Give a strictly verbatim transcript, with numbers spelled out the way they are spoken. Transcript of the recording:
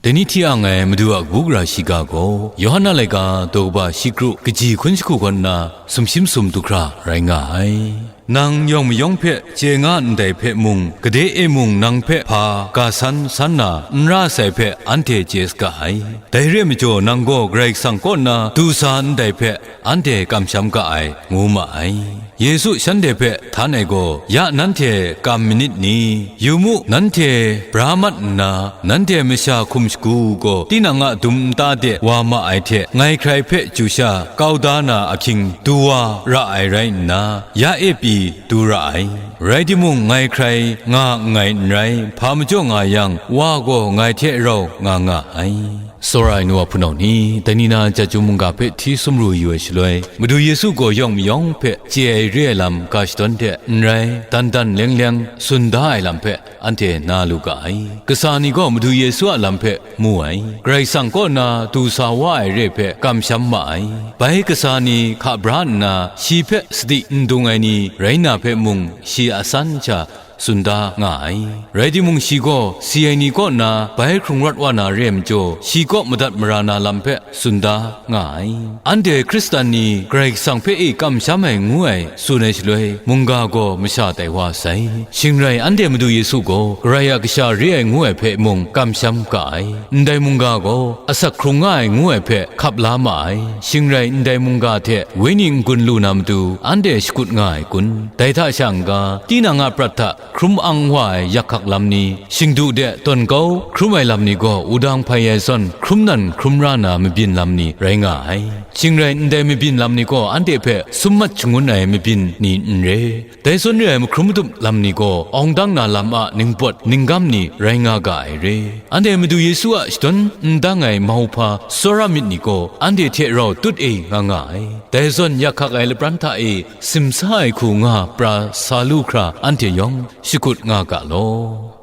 Dai ni hti ang ai Madu a kabu gara shiga gaw, Yawhan a laika daw kaba shi kru kaji hkun jahku kaw nna sumshi masum du hkra rai nga ai. Nang yawng mayawng hpe chye nga ndai hpe mung, gade e mung nang hpe hpa ga san san na n ra sai hpe anhte chye saga ai. Dai re ai majaw, nang gaw Karai Kasang kaw nna du sa ndai hpe anhte kamsham ga ai, ngu ma ai. Yesu shanhte hpe htan ai gaw, "Ya nanhte kam manit ni? Yu mu, nanhte bra mat nna, nanhte masha hkum shagu gaw tinang a dum nta de wa ma ai hte, ngai hkrai hpe chyu sha kau da na ahkying du wa ra ai rai nna, ya e pyi du ra ai. Rai timung, ngai hkrai nga nngai n rai, hpa majaw nga yang, Wa gaw ngai hte rau nga nga ai." Tsawra ai nu a hpunau ni, dai ni na chyeju mungga hpe hti sumru yu ai shaloi, Madu Yesu gaw yawng mayawng hpe chye ai re ai lam ga shadawn hte n rai, dan dan leng leng tsun da ai lam hpe anhte na lu ga ai. Kasa ni gaw Madu Yesu a lam hpe mu ai, Karai Kasang kaw na du sa wa ai re hpe kamsham ma ai. Bai kasa ni hka bra nna, shi hpe sadi n dung ai ni rai na hpe mung, shi a san sha tsun da nga ai. Rai timung, shi gaw si ai ni kaw na bai hkrung rawt wa na re ai majaw, shi kaw madat mara na lam hpe tsun da nga ai. Anhte Hkristan ni Karai Kasang hpe e kamsham ai ngu ai tsun ai shaloi, mungga gaw masha tai wa sai. Shing rai, anhte Madu Yesu gaw Karai a Kasha re ai ngu ai hpe mung kamsham ga ai. Ndai mungga gaw asak hkrung nga ai ngu ai hpe hkap la ma ai. Shing rai, ndai mungga hte wenyi n-gun lu na matu anhte shakut nga ai kun? Dai hta sha n-ga, tinang a prat hta hkrum ang wa ai yakhak lam ni, shingdu de tawn kau hkrum ai lam ni gaw wudang hpai ai zawn hkrum nan hkrum ra na mabyin lam ni rai nga ai. Shing rai, ndai mabyin lam ni gaw anhte hpe sum mat shangun ai mabyin ni n re. Dai zawn re ai mahkrum madup lam ni gaw awng dang na lam a ningpawt ninggam ni rai nga ga ai re. Anhte Madu Yesu a shadawn n dang ai mauhpa tsawra myit ni gaw anhte hte rau tut e nga nga ai. Dai zawn yakhak ai lapran hta e simsa ai hku nga pra sa lu hkra anhte yawng shakut nga ga law.